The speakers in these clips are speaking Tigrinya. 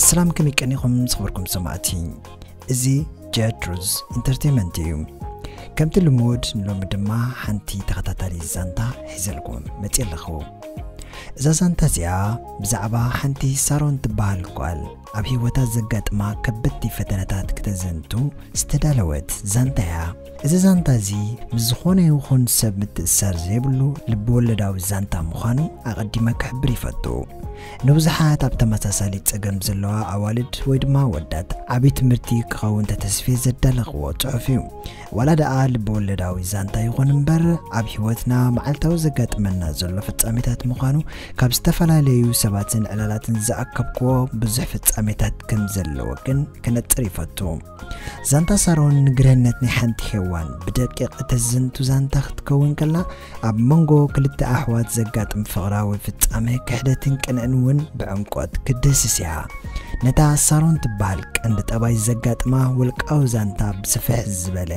ሰላም፣ ከመይ ቀኒኹም ዝኽበርኩም ሰማዕቲ? እዚ ጀትሩዝ ኢንተርቴንመንት እዩ። ከምቲ ልሙድ፣ ንሎሚ ድማ ሓንቲ ተኸታታሊ ዛንታ ሒዘልኩም መፅእ ኣለኹ። እዛ ዛንታ እዚኣ ብዛዕባ ሓንቲ ሳሮን ትበሃል ጓል ኣብ ህይወታ ዘጋጥማ ከበድቲ ፈተነታት ክተዘንቱ ዝተዳለወት ዛንታ እያ። እዚ ዛንታ እዚ ምስ ዝኾነ ይኹን ሰብ ምትእሳር ዘይብሉ ልብወለዳዊ ዛንታ ምዃኑ ኣቐዲመ ክሕብር ይፈቱ። ንብዙሓት ኣብ ተመሳሳሊ ጸገም ዘለዋ ኣዋልድ ወይ ድማ ወዳት ዓቢ ትምህርቲ ክኸውን ተተስፍየ ዘዳለኽዎ ጽሑፍ እዩ። ዋላ ደኣ ልብወለዳዊ ዛንታ ይኹን እምበር፣ ኣብ ህይወትና መዓልታዊ ዘጋጥመና ዘሎ ፍጻሜታት ምዃኑ ካብ ዝተፈላለዩ ሰባትን ዕላላትን ዝኣከብክዎ ብዙሕ ፍጻሜታት ከም ዘለዎ ግን ክነጽር ይፈቱ። ዛንታ ሳሮን ንግርህነት ናይ ሓንቲ ሄዋን ብደቂቕ እተዝንቱ ዛንታ ክትከውን ከላ፣ ኣብ መንጎ ክልተ ኣሕዋት ዘጋጥም ፍቕራዊ ፍጻመ ክሕደትን ቅንዕን እውን ብዕምቆት ክትድህስስ እያ። ነታ ሳሮን ትበሃል ቀንዲ ጠባይ ዘጋጥማ ውልቃዊ ዛንታ ብስፍሕ ዝበለ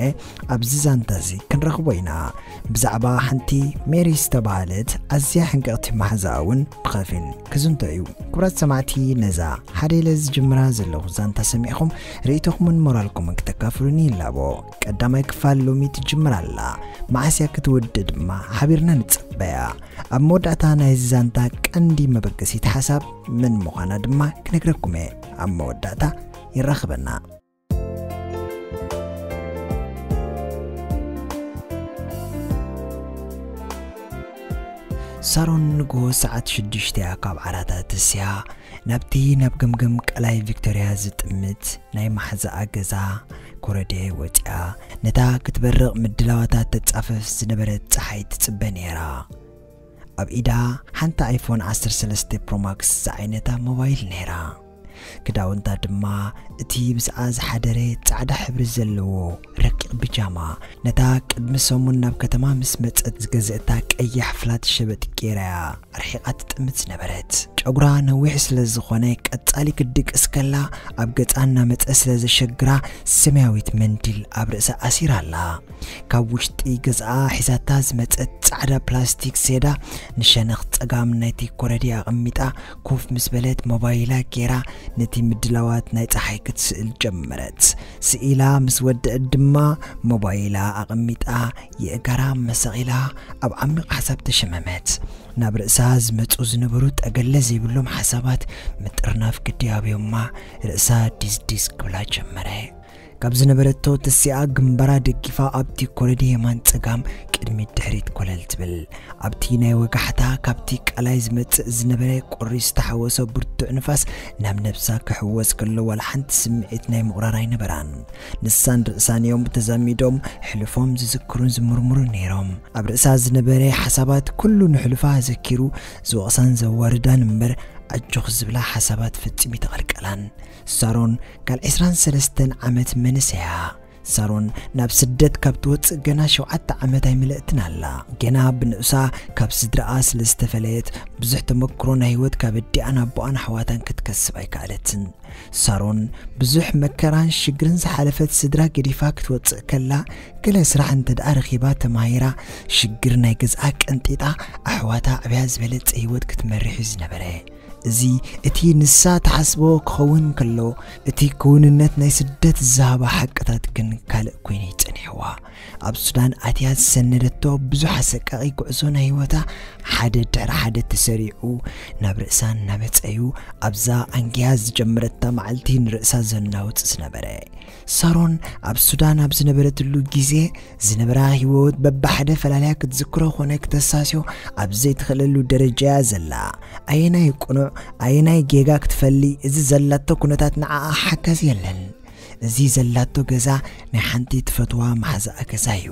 ኣብዚ ዛንታ እዚ ክንረኽቦ ኢና። ብዛዕባ ሓንቲ ሜሪ ዝተባህለት ኣዝያ ሕንቅቕቲ መሓዛኣ እውን ብኸፊል ክዝንቶ እዩ። ክቡራት ሰማዕቲ፣ ነዛ ሓደ ኢለ ዝጅምራ ዘለኹ ዛንታ ሰሚዕኹም ርእይቶኹምን ሞራልኩምን ክተካፍሉኒ ይላቦ። ቀዳማይ ክፋል ሎሚ ትጅምር ኣላ። መዓስ እያ ክትውድእ ድማ ሓቢርና ንጽበያ። ኣብ መወዳእታ ናይዚ ዛንታ ቀንዲ መበገሲት ሓሳብ መን ምዃና ድማ ክነግረኩም እየ። ኣብ መወዳእታ የራኽበና። ሳሮን ንግሆ ሰዓት ሽዱሽተ እያ ካብ ዓራታ ተስያ ናብቲ ናብ ገምገም ቀላይ ቪክቶርያ ዝጥምት ናይ ማሕዛኣ ገዛ ኮረድየ ወጺኣ፣ ነታ ክትበርቕ ምድላዋታ ተጻፈፍ ዝነበረት ጸሓይ ትጽበ ነይራ። ኣብ ኢዳ ሓንቲ ኣይፎን ዓሰርተ ሰለስተ ፕሮማክስ ዝዓይነታ ሞባይል ነይራ። ክዳውንታ ድማ እቲ ብዝኣ ዝሓደረ ጻዕዳ ሕብሪ ዘለዎ ረቂቕ ብጃማ፣ ነታ ቅድሚ ሰሙን ናብ ከተማ ምስ መጸት ዝገዘእታ ቀያሕ ፍላት ሸበጥ ገይራያ ኣርሒቓ ትጥምት ዝነበረት። ጨጉራ ነዊሕ ስለ ዝኾነ ቀጻሊ ክትድቅስ ከላ ኣብ ገጻ እናመጸ ስለ ዘሸግራ ሰማያዊት መንዲል ኣብ ርእሳ ኣሲራ ኣላ። ካብ ውሽጢ ገዝኣ ሒዛታ ዝመጸት ጻዕዳ ፕላስቲክ ሴዳ ንሸነኽ ጸጋም ናይቲ ኮረዲ ኣቐሚጣ ኮፍ ምስ በለት ሞባይላ ገይራ ነቲ ምድላዋት ናይ ጸሓይ ክትስእል ጀመረት። ስኢላ ምስ ወደአት ድማ ሞባይላ ኣቐሚጣ የእጋራ መሰቒላ ኣብ ዓሚቕ ሓሳብ ተሸመመት። ናብ ርእሳ ዝመጹ ዝነበሩ ጠገለ ዘይብሎም ሓሳባት ምጥርናፍ ግዲ ኣብዮማ ርእሳ ዲስ ዲስ ክብላ ጀመረ። ካብ ዝነበረቶ ተሲኣ ግንባራ ደጊፋ ኣብቲ ኮረዲ የማን ጸጋም ቅድሚት ድሕሪት ኮለል ትብል። ኣብቲ ናይ ወጋሕታ ካብቲ ቀላይ ዝመጽእ ዝነበረ ቁሪ ዝተሓወሶ ብርቱዕ ንፋስ ናብ ነብሳ ክሕወስ ከሎ ዋላ ሓንቲ ስምዒት ናይ ምቑራር ኣይነበራን። ንሳን ርእሳን እዮም ተዛሚዶም ሕልፎም ዝዝክሩን ዝምርምሩን ነይሮም። ኣብ ርእሳ ዝነበረ ሓሳባት ኩሉ ንሕሉፋ ዘኪሩ ዝወቕሳን ዘዋርዳን እምበር ኣጆኽ ዝብላ ሓሳባት ፈጺሙ ይተቐልቀላን። ሳሮን ጓል ዕስራን ሰለስተን ዓመት መንእሰያ። ሳሮን ናብ ስደት ካብ ትወጽእ ገና ሸውዓተ ዓመት ኣይመለእትን ኣላ። ገና ብንኡሳ ካብ ስድራኣ ስለ ዝተፈለየት ብዙሕ ተመክሮ ናይ ህይወት ካብ ኣዲኣን ኣቦኣን ኣሕዋታን ክትከስብ ኣይከኣለትን። ሳሮን ብዙሕ መከራን ሽግርን ዝሓለፈት ስድራ ገዲፋ ክትወጽእ ከላ፣ ገለ ስራሕ እንተ ደኣ ረኺባ ተማሂራ፣ ሽግር ናይ ገዝኣ ቀንጢጣ፣ ኣሕዋታ ዕብያ ዝበለጸ ህይወት ክትመርሕ እዩ ዝነበረ። እዚ እቲ ንሳ ትሓስቦ ክኸውን ከሎ፣ እቲ ክውንነት ናይ ስደት ዝሃባ ሓቅታት ግን ካልእ ኮይኑ እዩ ጸኒሕዋ። ኣብ ሱዳን ኣትያ ዝሰነደቶ ብዙሕ ኣሰቃቒ ጉዕዞ ናይ ህይወታ ሓደ ድሕሪ ሓደ ተሰሪዑ ናብ ርእሳ እናመጸ እዩ ኣብዛ ኣንጊያ ዝጀመረታ መዓልቲ ንርእሳ ዘናውጽ ዝነበረ። ሳሮን ኣብ ሱዳን ኣብ ዝነበረትሉ ግዜ ዝነበራ ህይወት በብሓደ ፈላልያ ክትዝክሮ ኮነ ክተሳስዮ ኣብ ዘይትኽእለሉ ደረጃ እያ ዘላ። ኣየናይ ቅኑዕ፣ ኣየናይ ጌጋ ክትፈሊ፣ እዚ ዘላቶ ኩነታት ንዓኣ ሓጋዚ የለን። እዚ ዘላቶ ገዛ ናይ ሓንቲ ትፈትዋ መሓዛኣ ገዛ እዩ።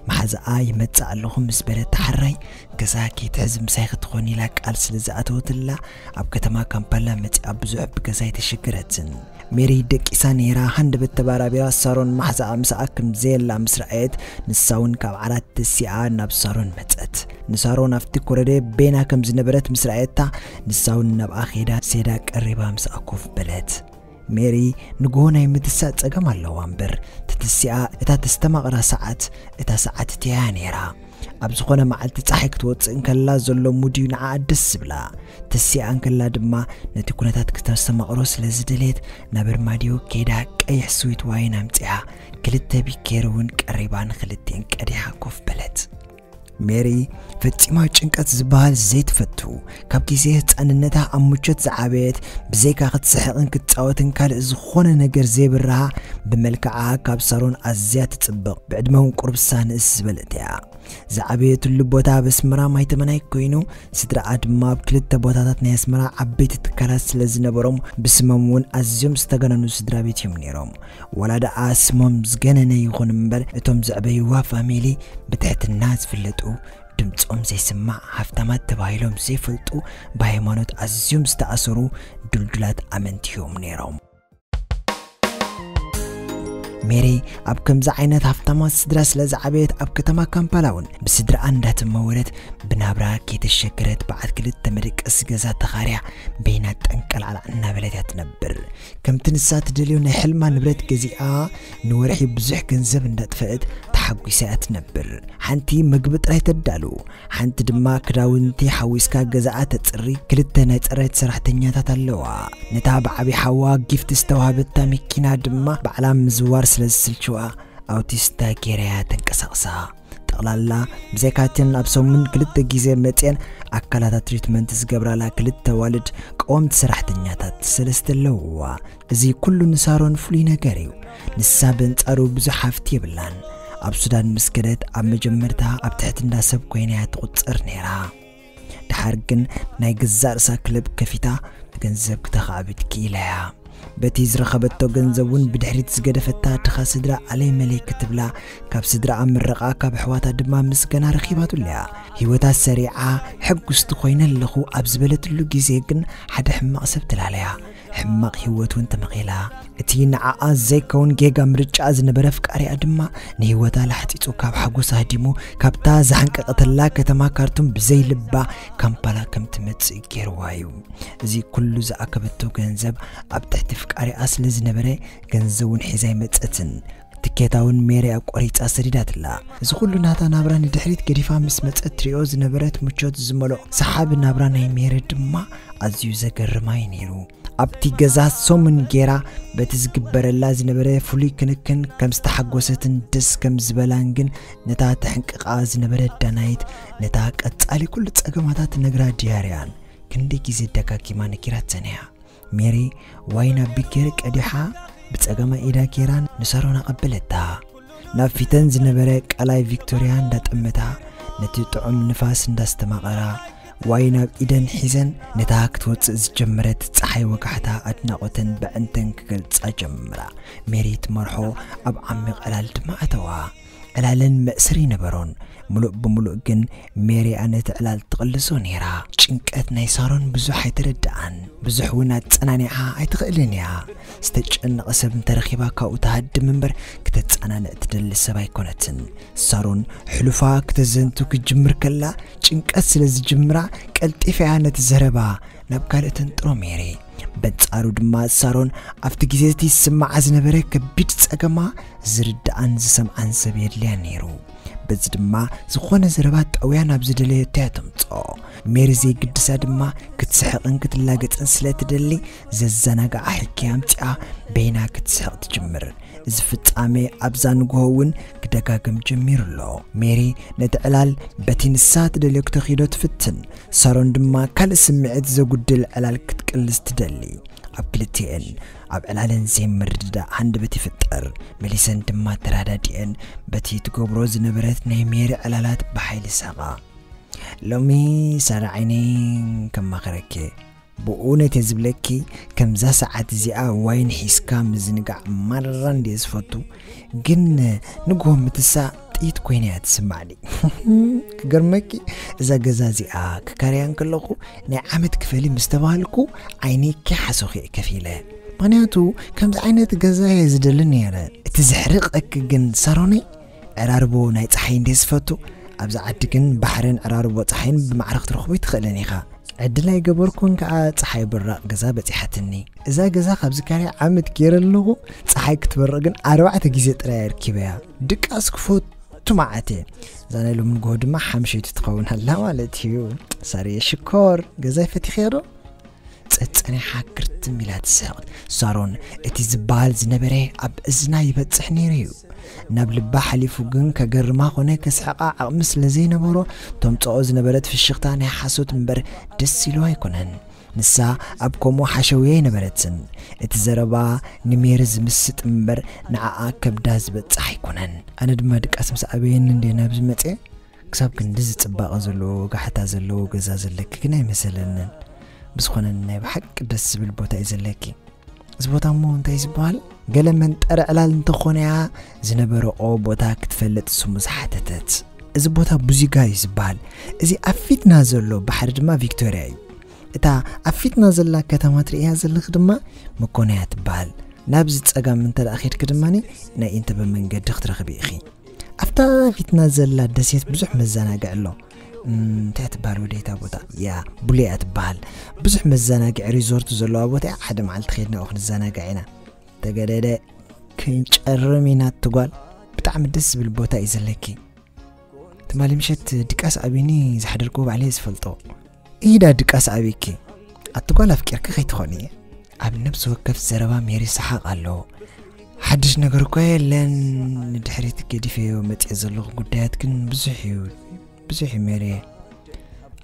መሓዛኣ ይመጽእ ኣለኹ ምስ በለት፣ ተሓራይ ገዛ ከይትሕዝ ምሳይ ክትኾን ኢላ ቃል ስለ ዝኣተወትላ፣ ኣብ ከተማ ካምፓላ መጺኣ ብዙሕ ብገዛ ኣይተሸገረትን። ሜሪ ደቂሳ ነይራ። ሃንደበት ተባራቢራ ሳሮን መሓዛኣ ምሳኣ ከም ዘየላ ምስ ረኣየት፣ ንሳ እውን ካብ ዓራት ተሲኣ ናብ ሳሮን መጸት። ንሳሮን ኣብቲ ኮረደ ቤና ከም ዝነበረት ምስ ረኣየታ፣ ንሳ እውን ናብኣ ኸይዳ ሴዳ ቀሪባ ምስኣ ኮፍ በለት። ሜሪ ንግሆ ናይ ምትሳእ ጸገም ኣለዋ እምበር፣ ተተሲኣ እታ ተስተማቕራ ሰዓት፣ እታ ሰዓት እቲኣ እያ ነይራ። ኣብ ዝኾነ መዓልቲ ፀሓይ ክትወፅእ እንከላ ዘሎ ሙድ እዩ ንዓኣ ደስ ዝብላ። ተሲኣ እንከላ ድማ ነቲ ኩነታት ክተስተማቕሮ ስለ ዝደልየት ናብ ኣርማድዮ ከይዳ ቀይሕ ስዊት ዋይን ኣምፂኣ ክልተ ቢኬር እውን ቀሪባ ንክልቲኤን ቀዲሓ ኮፍ በለት። ሜሪ ፈጺማ ጭንቀት ዝበሃል ዘይትፈቱ፣ ካብ ግዜ ህፃንነታ ኣብ ምቾት ዝዓበየት፣ ብዘይካ ክትስሕቕን ክትፃወትን ካልእ ዝኾነ ነገር ዘይብርሃ፣ ብመልክዓ ካብ ሳሮን ኣዝያ ትፅብቕ። ብዕድመ እውን ቁርብሳ ንእስ ዝበለት እያ። ዝዓበየትሉ ቦታ ኣብ ኣስመራ ማይተመናይ ኮይኑ፣ ስድራኣ ድማ ኣብ ክልተ ቦታታት ናይ ኣስመራ ዓበይቲ ትካላት ስለ ዝነበሮም፣ ብስሞም እውን ኣዝዮም ዝተጋነኑ ስድራ ቤት እዮም ነይሮም። ዋላ ደኣ ስሞም ዝገነነ ይኹን እምበር፣ እቶም ዘዕበይዋ ፋሚሊ ብትሕትና ዝፍለጡ፣ ድምፆም ዘይስማዕ፣ ሃፍታማት ተባሂሎም ዘይፈልጡ፣ ብሃይማኖት ኣዝዮም ዝተኣሰሩ ድልዱላት ኣመንቲ እዮም ነይሮም። ሜሪ ኣብ ከምዚ ዓይነት ሃፍታማት ስድራ ስለ ዝዓበየት፣ ኣብ ከተማ ካምፓላ እውን ብስድራኣ እንዳተመወለት፣ ብናብራ ከይተሸገረት በዓል ክልተ መደቀሲ ገዛ ተኻርያ በይና ጠንቀላዕላዕ እናበለት እያ ትነብር። ከምቲ ንሳ ትደልዮ ናይ ሕልማ ንብረት ገዚኣ ንወርሒ ብዙሕ ገንዘብ እንዳጥፈአት ተሓጒሳ እያ ትነብር። ሓንቲ ምግቢ ጥራይ ተዳሉ፣ ሓንቲ ድማ ክዳውንቲ ሓዊስካ ገዛኣ ተጽሪ፣ ክልተ ናይ ጽሬት ሰራሕተኛታት ኣለዋ። ነታ ብዓቢ ሓዋ ጊፍት ዝተዋህበታ መኪና ድማ ባዕላ ምዝዋር ስለ ዝስልችዋ ኣውቲስታ ጌራያ ተንቀሳቕሳ። ጠቕላላ ብዘይካተን ኣብ ሰሙን ክልተ ግዜ መጽየን ኣካላታ ትሪትመንት ዝገብራላ ክልተ ዋልድ ቀወምቲ ሰራሕተኛታት ሰለስተ ኣለውዋ። እዚ ኩሉ ንሳሮን ፍሉይ ነገር እዩ። ንሳ በንጻሩ ብዙሕ ሃፍቲ የብላን። ኣብ ሱዳን ምስ ከደት ኣብ መጀመርታ ኣብ ትሕቲ እንዳ ሰብ ኮይና እያ ትቑጸር ነይራ። ደሓር ግን ናይ ገዛእ ርእሳ ክለብ ከፊታ ገንዘብ ክተኻዕብት ክኢላ እያ። በቲ ዝረኸበቶ ገንዘብ እውን ብድሕሪት ዝገደፈታ ድኻ ስድራ ኣለይ መለይ ክትብላ፣ ካብ ስድራኣ ምረቓ፣ ካብ ኣሕዋታ ድማ ምስጋና ረኺባትሉ እያ። ህይወታ ሰሪዓ ሕጉስቲ ኮይነ ኣለኹ ኣብ ዝበለትሉ ግዜ ግን ሓደ ሕማቕ ሰብ ተላለያ። ሕማቕ ህይወት እውን ተመቒላ። እቲ ንዓኣ ዘይከውን ጌጋ ምርጫኣ ዝነበረ ኣፍቃሪኣ ድማ ንህይወታ ላሕጺጹ ካብ ሓጎስ ኣህዲሙ ካብታ ዝሓንቀቐተላ ከተማ ካርቱም ብዘይ ልባ ካምፓላ ከም ትመጽእ ገይርዋ እዩ። እዚ ኩሉ ዝኣከበቶ ገንዘብ ኣብ ትሕቲ ፍቃሪኣ ስለ ዝነበረ ገንዘብ እውን ሒዛ ኣይመጸትን። ትኬታ እውን ሜሪ እያ ቆሪጻ ሰዲዳትላ። እዚ ኩሉ ናታ ናብራ ንድሕሪት ገዲፋ ምስ መጸት ትሪኦ ዝነበረት ምቾት ዝመልኦ ሰሓቢ ናብራ ናይ ሜሪ ድማ ኣዝዩ ዘገርማ እዩ ነይሩ። ኣብቲ ገዛ ሰሙን ጌራ በቲ ዝግበረላ ዝነበረ ፍሉይ ክንክን ከም ዝተሓጎሰትን ደስ ከም ዝበላን ግን ነታ ተሕንቅቓ ዝነበረት ዳናይት ነታ ቀጻሊ ኩሉ ጸገማታ ትነግራ ድያርያን ክንደይ ግዜ ደጋጊማ ነጊራተን እያ። ሜሪ ዋይን ኣብ ቢኬሪ ቀዲሓ ብጸጋማይ ኢዳ ጌራ ንሳሮን ኣቐበለታ። ናብ ፊተን ዝነበረ ቀላይ ቪክቶርያ እንዳጠመታ ነቲ ጥዑም ንፋስ እንዳስተማቐራ ዋይን ኣብ ኢደን ሒዘን ነታ ክትወጽእ ዝጀመረት ጸሓይ ወጋሕታ ኣድናቖተን በዕንተን ክገልጻ ጀምራ። ሜሪ ትመርሖ ኣብ ዓሚቕ ዕላል ድማ ኣተዋ። ዕላለን መእሰሪ ነበሮን። ምሉእ ብምሉእ ግን ሜሪ ነቲ ዕላል ትቕልሶ ነይራ። ጭንቀት ናይ ሳሮን ብዙሕ ኣይተረድኣን። ብዙሕ እውን ኣጸናኒዓ ኣይትኽእልን እያ። ዝተጨነቐ ሰብ እንተረኺባ ካብኡ ትሃድም እምበር ክተጸናንዕ ትደሊ ሰብ ኣይኮነትን። ሳሮን ሕሉፋ ክተዘንቱ ክትጅምር ከላ ጭንቀት ስለ ዝጅምራ ቀልጢፋ እያ ነቲ ዘረባ ናብ ካልእ ተንጥሮ ሜሪ። በንጻሩ ድማ ሳሮን ኣብቲ ግዜ እቲ ዝስምዓ ዝነበረ ከቢድ ጸገማ ዝርድኣን ዝሰምዓን ሰብ የድልያ ነይሩ። በዚ ድማ ዝኾነ ዘረባ ጠውያ ናብ ዝደለየቶ እያ ተምጽኦ። ሜሪ ዘይግድሳ ድማ ክትስሕቕን ክትላገጽን ስለ ትደሊ ዘዘናግዓ ሕክያ ኣምጺኣ በይና ክትስሕቕ ትጅምር። እዚ ፍጻሜ ኣብዛ ንግሆ እውን ክደጋገም ጀሚሩ ኣሎ። ሜሪ ነቲ ዕላል በቲ ንሳ ትደልዮ ክተኺዶ ትፍትን። ሳሮን ድማ ካልእ ስምዒት ዘጉድል ዕላል ክትቅልስ ትደሊ። ኣብ ክልቲኤን ኣብ ዕላለን ዘይምርድዳእ ሃንደበት ይፍጠር። መሊሰን ድማ ተራዳዲኤን በቲ ትገብሮ ዝነበረት ናይ ሜሪ ዕላላት ብሓይሊ ሳቓ። ሎሚ ሳራ ዓይነይ ከማኽረኪ፣ ብእውነት እየ ዝብለኪ፣ ከምዛ ሰዓት እዚኣ ዋይን ሒዝካ ምዝንጋዕ ማራ እንድየ ዝፈቱ፣ ግን ንግሆ ምትሳእ ጥይት ኮይና እያ ትስማዕኒ። ክገርመኪ፣ እዛ ገዛ እዚኣ ክካረያ እንከለኹ ናይ ዓመት ክፈሊ ምስ ተባሃልኩ ዓይነይ ከይሓሰኹ እየ ከፊለ። ምኽንያቱ ከምዚ ዓይነት ገዛ እየ ዝደሊ ነይረ። እቲ ዘሕርቐኪ ግን ሳሮነይ፣ ዕራርቦ ናይ ጸሓይ እንድየ ዝፈቱ፣ ኣብዚ ዓዲ ግን ባሕርን ዕራርቦ ጸሓይን ብማዕረ ክትረኽቦ ኣይትኽእልን ኢኻ። ዕድል ኣይገበርኩን ከኣ ጸሓይ ብራቕ ገዛ በጺሓትኒ። እዛ ገዛ ካብ ዝካረያ ዓመት ገይረ ኣለኹ፣ ጸሓይ ክትበርቕ ግን ኣርባዕተ ግዜ ጥራይ እየ ኣርኪበያ። ድቃስ ክፈቱ ትማዓት እየ። እዛ ናይ ሎሚ ንግሆ ድማ ሓምሸይቲ ትኸውን ኣላ ማለት እዩ። ሳርየ ሽኮር፣ ገዛይ ፈቲኽዮ ዶ? ጸጸኒሓ ክርትም ኢላ ትስሕቕ። ሳሮን፣ እቲ ዝበሃል ዝነበረ ኣብ እዝና ይበጽሕ ነይሩ እዩ። ናብ ልባ ሓሊፉ ግን ከገርማ ኾነ ከስሕቓ ዓቕሚ ስለ ዘይነበሮ፣ ተምጽኦ ዝነበረት ፍሽኽታ ናይ ሓሶት እምበር ደስ ኢሉ ኣይኮነን። ንሳ ኣብ ከምኡ ሓሸውየ ኣይነበረትን። እቲ ዘረባ ንሜሪ ዝምስጥ እምበር ንዓኣ ከብዳ ዝበጽሕ ኣይኮነን። ኣነ ድማ ድቃስ ምስ ኣበየኒ እንደ ናብዚ መጽየ። ክሳብ ክንድዚ ጽባቐ ዘለዎ ጋሕታ ዘለዎ ገዛ ዘለኪ ግን ኣይመሰለንን። ብዝኾነ ናይ ብሓቂ ደስ ዝብል ቦታ እዩ ዘለኪ። እዚ ቦታ እሞ እንታይ ዝበሃል? ገለ መንጠረ ዕላል እንተኾነያ ዝነበረኦ ቦታ ክትፈልጥ ስሙ ዝሓተተት። እዚ ቦታ ቡዚጋ እዩ ዝበሃል። እዚ ኣብ ፊትና ዘሎ ባሕሪ ድማ ቪክቶርያ እዩ። እታ ኣብ ፊትና ዘላ ከተማ ትርእያ ዘለኺ ድማ መኮንያ ትበሃል። ናብዚ ጸጋም እንተ ደኣ ኬድኪ ድማ ናይ ኢንተበ መንገዲ ክትረኽቢ ኢኺ። ኣብታ ፊትና ዘላ ደሴት ብዙሕ መዘናግዒ ኣሎ። እም፣ እንታይ ትበሃል ወደይታ ቦታ? ያ፣ ቡሌ እያ ትበሃል። ብዙሕ መዘናግዒ ሪዞርት ዘለዋ ቦታ እያ። ሓደ መዓልቲ ኬድና ኣብኡ ክንዘናጋዕ ኢና። ተገደደ፣ ክንጨርም ኢና ትጓል። ብጣዕሚ ደስ ዝብል ቦታ እዩ ዘለኪ። ትማሊ ምሸት ድቃስ ኣቢኒ ዝሓደርኩ ባዕለይ ዝፈልጦ። ኢዳ ድቃስ ኣቢኪ። ኣቲ ጓል ኣፍቂርኪ ከይትኾኒ። ኣብ ነብሲ ወከፍ ዘረባ ሜሪ ሰሓቕ ኣሎ። ሓድሽ ነገር እኮ የለን። ንድሕሪት ገዲፈዮ መጽየ ዘለኹ ጉዳያት ግን ብዙሕ እዩ። ብዙሕ እዩ ሜሪ።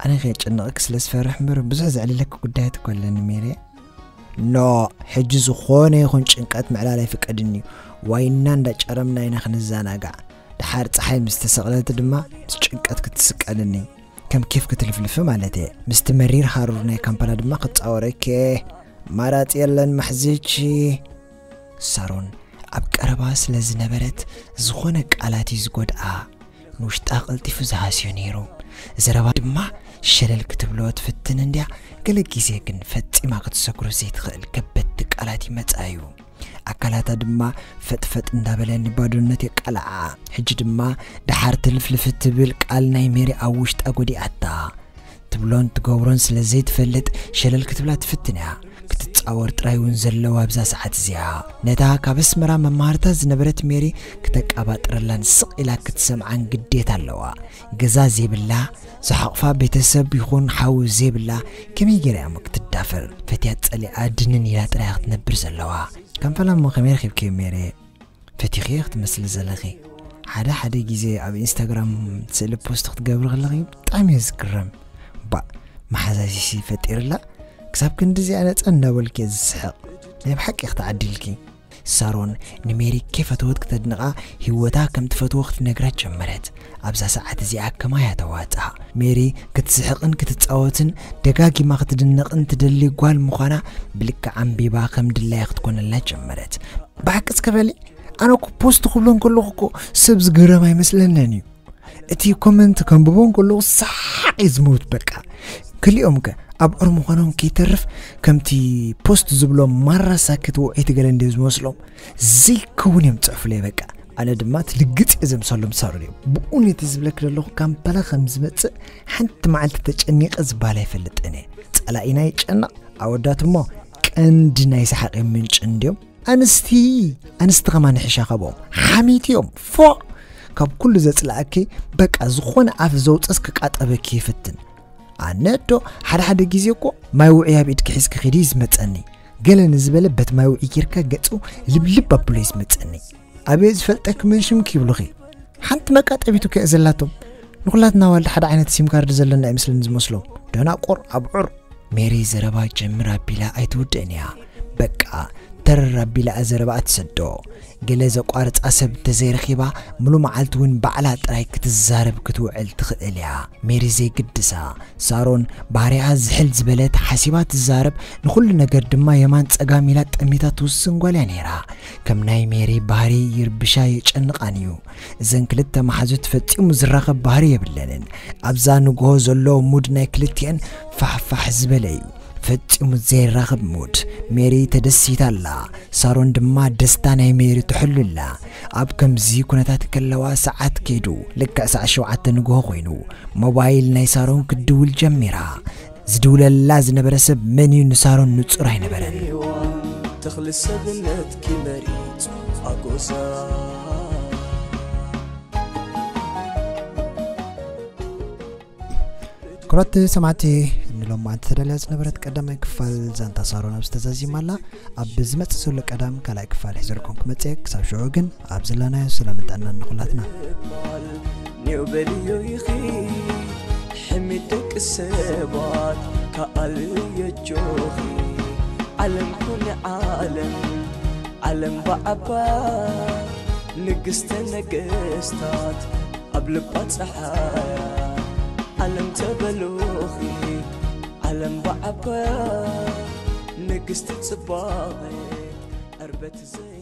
ኣነ ከየጨንቐኪ ስለ ዝፈርሕ እምበር ብዙሕ ዘዕልለኪ ጉዳያት እኮ ኣለኒ ሜሪ። ኖ፣ ሕጂ ዝኾነ ይኹን ጭንቀት ምዕላል ኣይፍቀድን እዩ። ዋይና እንዳጨረምና ኢና ክንዘናጋዕ። ድሓር ጸሓይ ምስ ተሰቕለት ድማ ምስ ጭንቀት ክትስቀልኒ። ከም ኬፍ ክትልፍልፊ ማለት እየ። ምስቲ መሪር ሃሩር ናይ ካምፓላ ድማ ክጻወረኪ እየ። ኣማራጺ የለን፣ ማሕዝቺ። ሳሮን ኣብ ቀረባ ስለ ዝነበረት ዝኾነ ቃላት እዩ ዝጎድኣ። ንውሽጣ ቀልጢፉ ዝሃስዮ ነይሩ። ዘረባ ድማ ሸለል ክትብሎ ትፍትን እንድያ፣ ገለ ግዜ ግን ፈጺማ ክትሰግሮ ዘይትኽእል ከበድቲ ቃላት ይመጻ እዩ። ኣካላታ ድማ ፈጥፈጥ እንዳበለ ንባዶነት የቃልዓ። ሕጂ ድማ ደሓር ትልፍልፍ ትብል ቃል ናይ ሜሪ ኣብ ውሽጣ ጎዲኣታ። ትብሎን ትገብሮን ስለ ዘይትፈልጥ ሸለል ክትብላ ትፍትን እያ። ክትጻወር ጥራይ እውን ዘለዋ ኣብዛ ሰዓት እዚኣ። ነታ ካብ ኣስመራ መማህርታ ዝነበረት ሜሪ ክተቃባጥረላን ስቕ ኢላ ክትሰምዓን ግዴታ ኣለዋ። ገዛ ዘይብላ፣ ዝሓቕፋ ቤተሰብ ይኹን ሓው ዘይብላ ከመይ ገይራ እያ እሞ ክትዳፈር? ፈትያ ጸሊኣ ድንን ኢላ ጥራይ ክትነብር ዘለዋ። ካምፓላ እሞ ከመይ ረኺብክዮ ሜሪ? ፈቲኽዮ ክትመስሊ ዘለኺ። ሓደ ሓደ ግዜ ኣብ ኢንስታግራም ስእሊ ፖስት ክትገብሪ ከለኺ ብጣዕሚ እየ ዝግረም። ባእ፣ መሓዛዚሲ ፈጢርላ ክሳብ ክንድዚኣ ነጻ እንዳበልኪ እየ ዝስሕቕ። ናይ ብሓቂ ክትዓድልኪ። ሳሮን ንሜሪ ከይፈተወት ክተድንቓ፣ ህይወታ ከም ትፈትዎ ክትነግራ ጀመረት። ኣብዛ ሰዓት እዚኣ ከማያ ተዋጻ። ሜሪ ክትስሕቕን ክትጻወትን ደጋጊማ ክትድነቕን ትደሊ ጓል ምዃና ብልክዕ ኣንቢባ ከም ድላያ ክትኮነላ ጀመረት። ብሓቂ እስከ በሊ፣ ኣነ እኮ ፖስት ክብሎ እንከለኹ እኮ ሰብ ዝግረም ኣይመስለንን እዩ። እቲ ኮመንት ከንብቦ እንከለኹ ሰሓቕ እየ ዝመውት በቃ። ክልኦም ከ ኣብዑር ምዃኖም ከይተርፍ ከምቲ ፖስት ዝብሎ ማራ ሳክት ውዑይቲ ገለ እንድዩ ዝመስሎም። ዘይከውን እዮም ዝጽሕፉለይ በቃ። ኣነ ድማ ትልግጽ እየ ዘምሰሎም ሳሮን እዮም። ብእውነት ዝብለክ ዘለኹ ካምፓላ ከም ዝመጽእ ሓንቲ መዓልቲ ተጨኒቐ ዝበሃል ኣይፈልጥን እየ። ጸላኢና ይጨነቕ፣ ኣወዳት እሞ ቀንዲ ናይ ሰሓቂ ምንጪ እንድዮም። ኣንስቲ፣ ኣንስቲ ከማን ይሕሻ ካብኦም። ሓሚት እዮም፣ ፎእ! ካብ ኩሉ ዘጽልኣኪ በቃ ዝኾነ ኣፍ ዘውጸስ ክቃጠበኪ ይፍትን። ኣነ ዶ ሓደ ሓደ ግዜ እኮ ማይ ውዑይ ኣብ ኢድኪ ሒዝኪ ኺዲ እዩ ዝመጸኒ። ገለ ንዝበለ በት ማይ ውዑይ ጌርካ ገጹ ልብልብ ኣብሎ እዩ ዝመጸኒ። ኣበይ ዝፈልጠኪ መን ሽምኪ ይብሉኺ። ሓንቲ መቃጠቢቱ ከ ዘላቶም። ንኹላትና ዋልድ ሓደ ዓይነት ሲም ካርድ ዘለና ኣይመስልን ዝመስሎም። ደናቁር ኣብዑር። ሜሪ ዘረባ ጀምር ኣቢላ ኣይትውድእን እያ። በቃ ተረር ኣቢላ ዘረባኣ ትሰዶ። ገለ ዘቋርጻ ሰብ እንተዘይረኺባ፣ ሙሉ መዓልቲ እውን ባዕላ ጥራይ ክትዛረብ ክትውዕል ትኽእል እያ። ሜሪ ዘይግድሳ፣ ሳሮን ባህሪኣ ዝሕል ዝበለት፣ ሓሲባ ትዛረብ፣ ንኹሉ ነገር ድማ የማን ጸጋም ኢላ ጠሚታ ትውስን ጓል እያ ነይራ። ከም ናይ ሜሪ ባህሪ ይርብሻ የጨንቓን እዩ። እዘን ክልተ መሓዙት ፈጺሙ ዝራኸብ ባህሪ የብለንን። ኣብዛ ንግሆ ዘሎ ሙድ ናይ ክልቲአን ፋሕፋሕ ዝበለ እዩ። ፈጺሙ ዘይራኸብ ሙድ። ሜሪ ተደሲታ ኣላ። ሳሮን ድማ ደስታ ናይ ሜሪ ትሕሉ ኣላ። ኣብ ከምዚ ኩነታት ከለዋ ሰዓት ከይዱ፣ ልክዕ ሰዓት ሸውዓተ ንግሆ ኮይኑ፣ ሞባይል ናይ ሳሮን ክትድውል ጀሚራ። ዝድውለላ ዝነበረ ሰብ መን እዩ ንሳሮን ንጹር ኣይነበረን። ተኽሊ ሰብነትኪ መሪጹ ኣጎዛ። ክቡራት ሰማዕቲ፣ ንሎማዓንቲ ተዳልያ ዝነበረት ቀዳማይ ክፋል ዛንታ ሳሮን ኣብዚ ተዛዚማ ኣላ። ኣብ ዝመጽእ ዘሎ ቀዳም ካልኣይ ክፋል ሒዘልኩም ክመጽእ እየ። ክሳብ ሽዑ ግን ኣብ ዘለናዮ ሰላምን ጥዕናን ንኹላትና። ኔው በልዮ ኢኺ ሕሚድ ደቂ ሰባት ከኣልዮ ጆኺ። ዓለም ኩኒ ዓለም፣ ዓለም ብዓባ፣ ንግስተ ነገስታት ኣብ ልባ ጸሓያ። ዓለም ተበሎኺ፣ ዓለም ብዓባ፣ ንግስቲ ጽባቐ፣ ዕርበት ዘይ